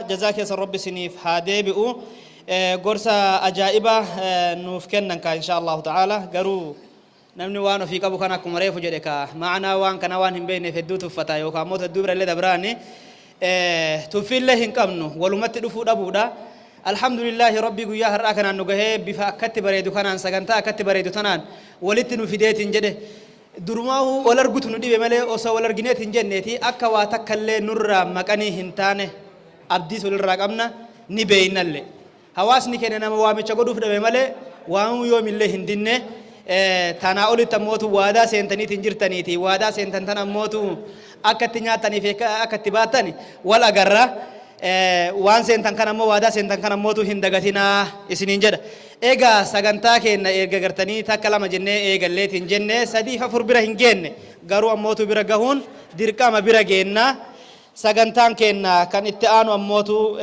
Jazaa keessan Rabbi isiniif haa deebi'u. Gorsa ajaa'iba nuuf kennan kaa insha Allahu ta'ala. Garuu namni waan ofii qabu kan akkuma reefu jedhe kaa ma'anaa waan kana waan hin beekneef hedduu tuffata yookaan immoo hedduu bira illee dabraani. Tuffiillee hin qabnu, walumatti dhufuu dhabuudha. Alhamdulillaahi, Rabbii guyyaa har'aa kanaan nu gahee bifa akkatti bareedu kanaan, sagantaa akkatti bareedu tanaan walitti nu fideetiin jedhe. Durumaahuu wal argutu nu dhibe malee osoo wal argineet hin jenneeti akka waa takkallee nurraa maqanii hin taane abdiis walirraa qabna, ni beeynalle. Hawaasni keenya nama waamicha godhuuf dhabe malee waamamuu yoomillee hin dinne. Tanaa olitti ammootu waadaa seentaniitiin jirtaniiti. Waadaa seentan tana ammootu akka itti nyaattanii fi akka itti baattan wal agarra. Waan seentan kana ammoo, waadaa seentan kana ammootu hin dagatinaa isiniin jedha. Egaa sagantaa keenya erga gartanii takka lama jennee eegalleetiin jenne, sadiif afur bira hin geenne, garuu ammootu bira gahuun dirqama, bira geenna. Sagantaan keenya kan itti aanu ammootu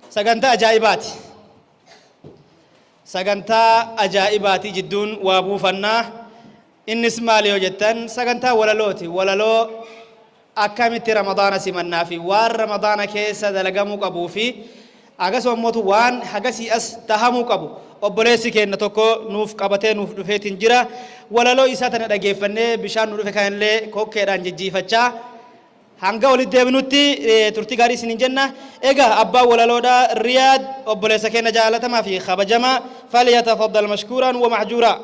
sagantaa ajaa'ibaati. Sagantaa ajaa'ibaati, jidduun waa buufannaa. Innis maali yoo jettan, sagantaa walalooti. Walaloo akkamitti Ramadaana simannaa fi waan Ramadaana keessa dalagamuu qabuu fi akkasuma immoo waan hagasii as tahamuu qabu obboleessi keenya tokko nuuf qabatee nuuf dhufeetiin jira. Walaloo isaa tana dhageeffannee bishaan nu dhufe kanallee kokkeedhaan jijjiifachaa hanga walitti deebinutti turtii gaarii isiniin jenna. Egaa abbaan walaloodha Riyaad, obboleessa keenya jaalatamaa fi kabajamaa, falyatafaddal mashkuuraan wa mahjuuraa.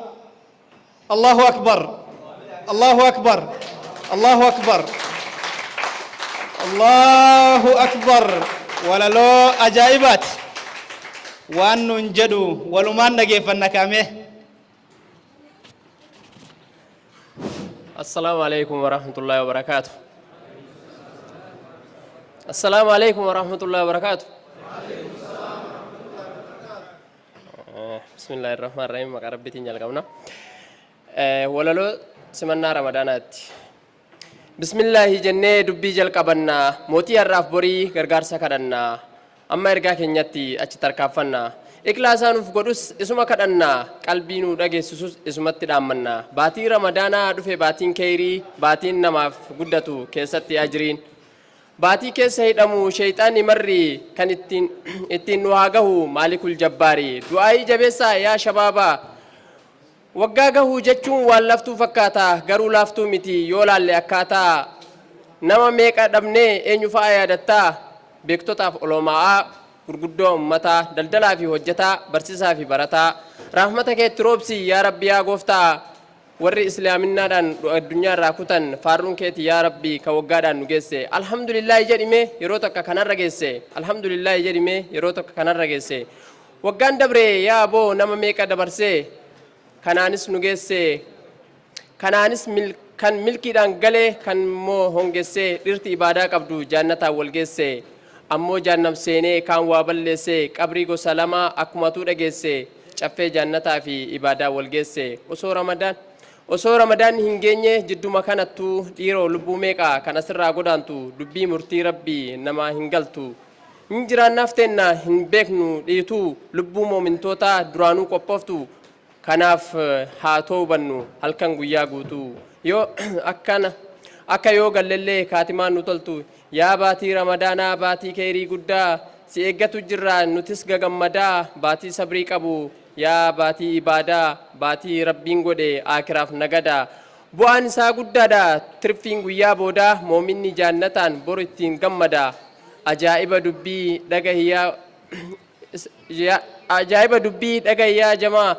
Allahu akbar. Allahu akbar. Allahu akbar. Allahu akbar. Walaloo ajaa'ibaati. Waan nuun jedhu walumaan dhageeffanna kaame. Assalaamu alaikum warahmatullahi wabarakaatu. Assalaamu alaikum warahmatullahi wabarakaatu. Bismillaahi rahmaan rahiim, maqaa Rabbiitiin jalqabna. Walaloo simannaa Ramadaanaatti. Bismillaahi jennee dubbii jalqabanna, mootii har'aaf borii gargaarsa kadhanna. Amma ergaa keenyatti achi tarkaanfanna. Ikhlaasaa nuuf godhus isuma kadhanna, qalbii nuu dhageessisus isumatti dhaammanna. Baatii Ramadaanaa dhufe, baatiin keeyrii, baatiin namaaf guddatu keessatti ajriin. Baatii keessa hidhamu sheeyxaanni marri, kan ittiin nu haa gahu maalikul jabbaari. Du'aayii jabeessaa yaa shabaabaa. Waggaa gahuu jechuun waan laftuu fakkaata, garuu laaftuu miti yoo laalle akkaataa. Nama meeqa dhabnee, eenyu fa'a yaadattaa? Beektotaaf oloomaa'aa, gurguddoo ummataa, daldalaa fi hojjetaa, barsiisaa fi barataa. Rahmata keetti roobsi yaa Rabbi, yaa gooftaa. Warri islaaminnaadhaan addunyaa irraa kutan, faarruun keeti yaa Rabbi ka waggaadhaan nu geesse. Alhamdulillaahi jedhime yeroo takka kanarra geesse. Alhamdulillaahi jedhime yeroo takka kanarra geesse. Waggaan dabre yaa aboo nama meeqa dabarsee, kanaanis nu geesse. Kanaanis kan milkiidhaan gale, kan immoo hongessee. Dhirti ibaadaa qabdu jaannataan wal geesse, ammoo jaannam seenee kaan waa balleesse. Qabrii gosa lama akkumatuu dhageesse, caffee jaannataa fi ibaadaa wal geesse. Osoo Ramadaan hin geenye jidduma kanattuu, dhiiroo, lubbuu meeqa kan asirraa godaantu? Dubbii murtii Rabbii namaa hin galtu. Hin jiraannaaf teenna hin beeknu dhiituu, lubbuu moomintootaa duraanuu qophooftu. Kanaaf haa toobannu halkan guyyaa guutuu, yoo akkana akka yoo gallellee kaatimaan nu toltu. Yaa baatii Ramadaanaa, baatii keeyrii guddaa, si eeggatu jirra nutis gagammadaa. Baatii sabrii qabu, yaa baatii ibaadaa, baatii Rabbiin godhe aakiraaf nagada. Bu'aan isaa guddaadha, tirfiin guyyaa boodaa, moominni jaannataan boru ittiin gammada. Ajaa'iba dubbii dhagahiyaa jamaa.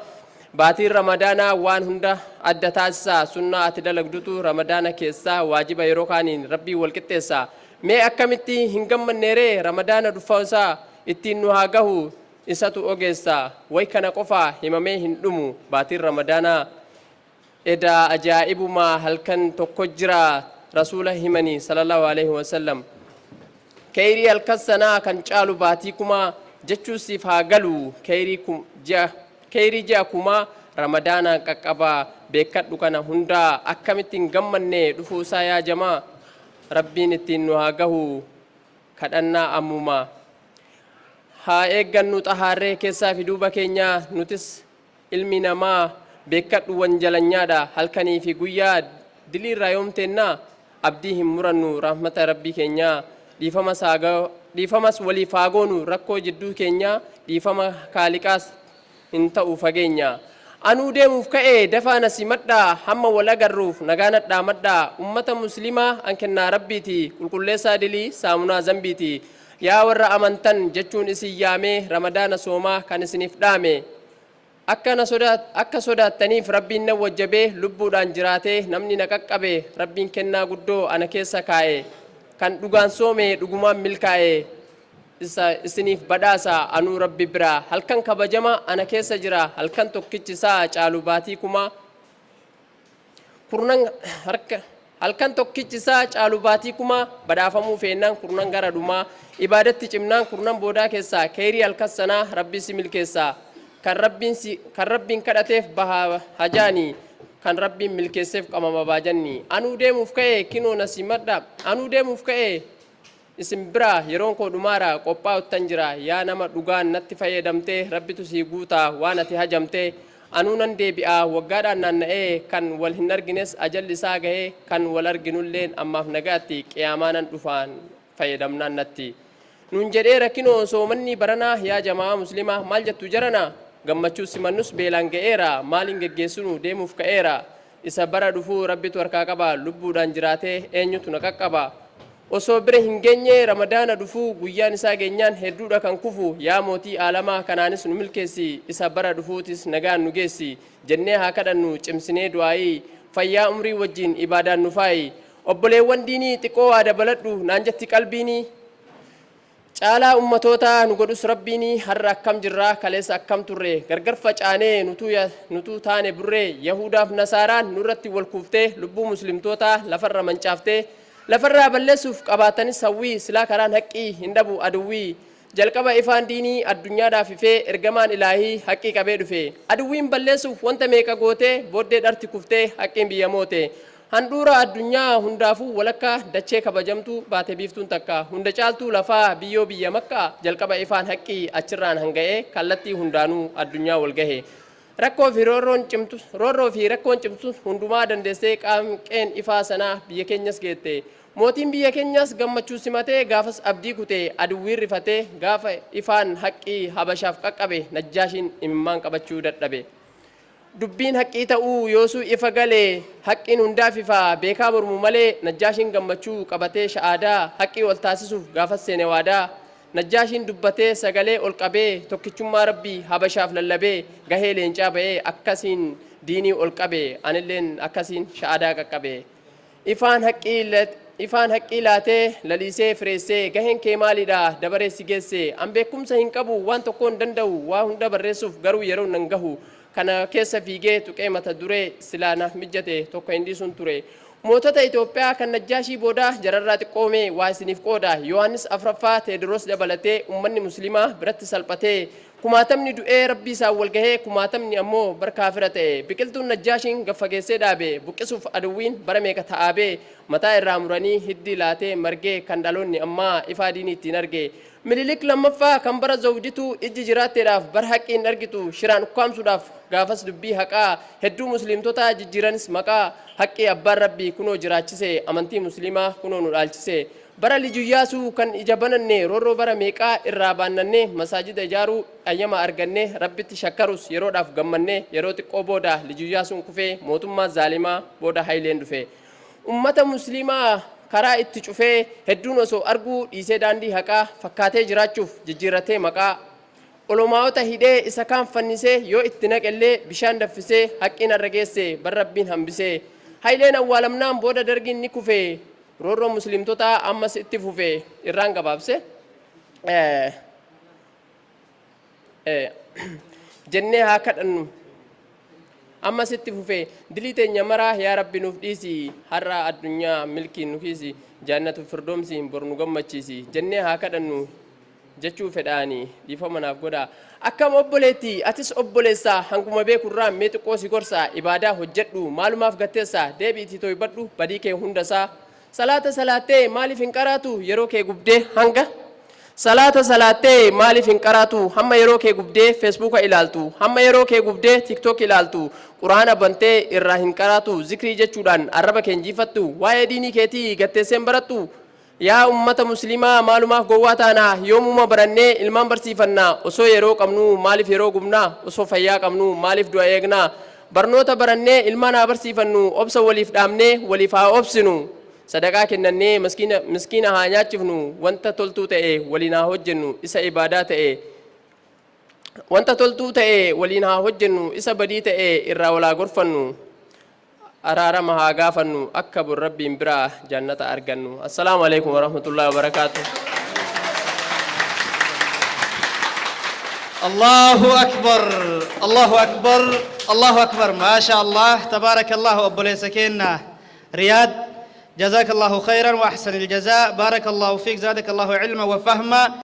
Baatiin Ramadaanaa waan hunda adda taasisa. Sunnaa ati dalagdutu Ramadaana keessaa waajiba yeroo kaaniin Rabbiin wal qixxeessa. Mee akkamitti hin gammanneeree? Ramadaana dhufuusaa ittiin nu haa gahu isatu ogeessa. Way, kana qofa himamee hin dhumu. Baatiin Ramadaanaa edaa ajaa'ibumaa. Halkan tokko jira rasuula himanii sallallahu alaihi wasallam, keeyrii halkan sanaa kan caalu baatii kumaa jechuu siif haa galu. Keeyrii ji'a kumaa Ramadaanaan qaqqabaa, beekkadhu kana hundaa. Akkamitti hin gammanne dhufuusaa yaa jamaa? Rabbiin ittiin nu haa gahu kadhannaa ammumaa. Haa eeggannu xahaarree keessaa fi duuba keenyaa, nutis ilmi namaa. Beekkadhu, wanjalanyaadha halkanii fi guyyaa, diliirraa yoomteennaa. Abdii hin murannu rahmata Rabbii keenyaa. Dhiifamas waliif haa goonu rakkoo jidduu keenyaa, dhiifama kaaliqaas hin ta'u fageenya. Anuu deemuuf ka'e, dafaa na simadhaa, hamma wal agarruuf nagaa nadhaamadhaa. Ummata Muslimaa, an kennaa Rabbiiti, qulqulleessaa dilii, saamunaa zambiiti. Yaa warra amantan jechuun isin yaamee, Ramadaana soomaa kan isiniif dhaame. Akka sodaattaniif Rabbiin na wajjabee, lubbuudhaan jiraatee namni na qaqqabe. Rabbiin kennaa guddoo ana keessa kaa'e, kan dhugaan soome dhugumaan milkaa'e. Isa isiniif badhaasa anuu Rabbi bira. Halkan kabajama ana keessa jira, halkan tokkichi isaa caalu baatii 10,000 kurnan harka. Halkan tokkichi isaa caalu baatii 10,000. Badhaafamuu feennaan kurnan gara dhumaa ibaadatti cimnaan, kurnan boodaa keessaa keerii halkan sanaa Rabbi si milkeessa. Kan Rabbiin kadhateef baha hajaani, kan Rabbiin milkeesseef qamama baajanni. Anuu deemuuf ka'e, kinoo na simadha. Anuu deemuuf ka'e isin bira, yeroon koo dhumaara, qophaa'uttan jira. Yaa nama dhugaan natti fayyadamtee, Rabbitu sii guutaa waan ati hajamtee. Anuu nan deebi'a waggaadhaan naanna'ee, kan wal hin argines ajalli isaa gahee, kan wal arginulleen ammaaf nagaatti, qiyaamaa nan dhufaan fayyadamnaan natti nun jedhee rakkinoo soomanni baranaa. Yaa jamaa Muslimaa, maal jettu jarana? Gammachuu simannus beelaan ga'eera, maaliin geggeessinu deemuuf ka'eera. Isa bara dhufuu Rabbitu harkaa qaba, lubbuudhaan jiraatee eenyutu na qaqqaba? Osoo bira hin geenye Ramadaana dhufuu, guyyaan isaa geenyaan hedduudha kan kufu. Yaa mootii aalamaa, kanaanis nu milkeessi, isa bara dhufuutis nagaan nu geessi jennee haa kadhannu cimsinee du'aayii. Fayyaa umrii wajjin ibaadaan nu faayi. Obboleewwan diinii, xiqqoo waa dabaladhu naan jetti qalbiinii. Caalaa ummatoota nu godhus Rabbiini. Har'a akkam jirraa, kaleessa akkam turre? Gargar facaanee nutuu taane burree. Yahudaaf Nasaaraan nurratti wal kuuftee, lubbuu Muslimtoota lafarra mancaaftee, lafarraa balleessuuf qabaatanis hawwii. Silaa karaan haqqii hin dhabu aduwwii. Jalqaba ifaan diinii addunyaadhaaf ifee, ergamaan Ilaahii haqqii qabee dhufe. Aduwwiin balleessuuf wanta meeqa gootee, booddee dharti kuftee haqqiin biyya moote. Handhuura addunyaa hundaafuu walakkaa, dachee kabajamtuu baate biiftuun takka. Hunda caaltuu lafaa, biyyoo biyya Makkaa, jalqaba ifaan haqqii achirraan hanga'ee, kallattii hundaanuu addunyaa wal gahe. Rakkoo fi roorroon cimtu, roorroo fi rakkoon cimtu hundumaa dandeessee, qaanqeen ifaa sanaa biyya keenyas geette. Mootiin biyya keenyaas gammachuu simatee, gaafas abdii kutee aduwwiin rifatee. Gaafa ifaan haqqii Habashaaf qaqqabe, Najjaashiin imimmaan qabachuu dadhabe. Dubbiin haqqii ta'uu yoosuu ifa galee, haqqiin hundaaf ifaa beekaa mormu malee. Najjaashiin gammachuu qabatee, sha'aadaa haqqii ol taasisuuf gaafas seene waadaa. Najjaashiin dubbatee sagalee ol qabee, tokkichummaa Rabbii Habashaaf lallabee, gahee leencaa ba'ee akkasiin diinii ol qabe. Anilleen akkasiin sha'aadaa qaqqabe. Ifaan haqqii laatee laliisee fireessee, gaheen kee maalidha dabaree si geesse? An beekumsa hin qabu, waan tokkoon danda'u, waa hunda barreessuuf garuu yeroo nan gahu. Kana keessa fiigee tuqee mata duree silaa naaf mijjate tokko hin dhiisuun ture. Mootota Itoophiyaa kan Najjaashii booda jararraa xiqqoomee waa isiniif qooda. Yohaannis afraffaa, Teediroos dabalatee, ummanni Muslimaa biratti salphatee, kumaatamni du'ee Rabbii isaan wal gahee, kumaatamni ammoo bar kaafira ta'e. Biqiltuun Najjaashiin gaffageessee dhaabe buqqisuuf aduwwiin bara meeqa ta'aabee. Mataa irraa muranii hiddii laatee margee, kan dhaloonni ammaa ifaa diinii ittiin arge. Mililik lammaffaa kan bara Zawdituu, ijji jiraatteedhaaf bar haqqiin argitu. Shiraan ukkaamsuudhaaf gaafas dubbii haqaa, hedduu Musliimtotaa jijjiiranis maqaa. Haqqii abbaan Rabbii kunoo jiraachise, amantii Musliimaa kunoo nu dhaalchise. Bara Lijuyyaasuu kan ija bananne, roorroo bara meeqaa irraa baannanne, masaajida ijaaruu ayyama arganne, Rabbitti shakkarus yeroodhaaf gammanne. Yeroo xiqqoo booda Lijuyyaasuun kufee, mootummaa zaalimaa booda Hayileen dhufe. Ummata Musliimaa karaa itti cufee, hedduun osoo arguu dhiisee daandii haqaa, fakkaatee jiraachuuf jijjiirratee maqaa. Olomaa'ota hidhee isa kaan fannisee, yoo itti naqellee bishaan daffisee, haqqiin har'a geesse bar Rabbiin hambisee. Hayileen awwaalamnaan booda Dargiin ni kufe, roorroon Musliimtotaa ammas itti fufe. Irraan gabaabse. Jennee haa kadhannu. Ammas itti fufe. Dilii teenya maraa yaa Rabbi nuuf dhiisi, har'a addunyaa milkiin nu kiisi, jaannatu firdoomsi bor nu gammachiisi jennee haa kadhannu jechuu fedhaani, dhiifama naaf godhaa. Akkam obboleetti, atis obboleessa, hanguma beekurraa mee xiqqoo si gorsa. Ibaadaa hojjedhu, maalumaaf gatteessa? Deebiitii toybadhu badii kee hundasaa. Salaata salaattee maaliif hin qaraatu yeroo kee gubdee hanga? Salaata salaattee maaliif hin qaraatu hamma yeroo kee gubdee Feesbuuka ilaaltu, hamma yeroo kee gubdee TikTok ilaaltu? Quraana bantee irraa hin qaraatu, zikrii jechuudhaan arraba kee hin jiifattu, waa'ee diinii keetii gatteesseen barattu. Yaa ummata muslimaa, maalumaaf gowwaa taanaa? Yoomuma barannee ilmaan barsiifannaa? Osoo yeroo qabnuu maaliif yeroo gubnaa? Osoo fayyaa qabnuu maaliif du'a eegnaa? Barnoota barannee ilmaan haa barsiifannu. Obsa waliif dhaamnee waliif haa obsinu. Sadaqaa kennannee miskiina haa nyaachifnu. Wanta toltuu ta'e waliin haa hojjennu, isa ibaadaa ta'e. Wanta toltuu ta'e waliin haa hojjennu, isa badii ta'e irraa walaa gorfannu. Araarama haa gaafannu, akka bor Rabbiin biraa jannata argannu. Assalaamu alaikum warahmatullahi wabarakaatuh. Allahu akbar, Allahu akbar, Allahu akbar. Maasha Allah, tabaarakallahu. Obboleessa keenya Riyaad, jazakallahu khayran wa ahsanil jazaa. Barakallahu fiik, zaadakallahu ilma wa fahma.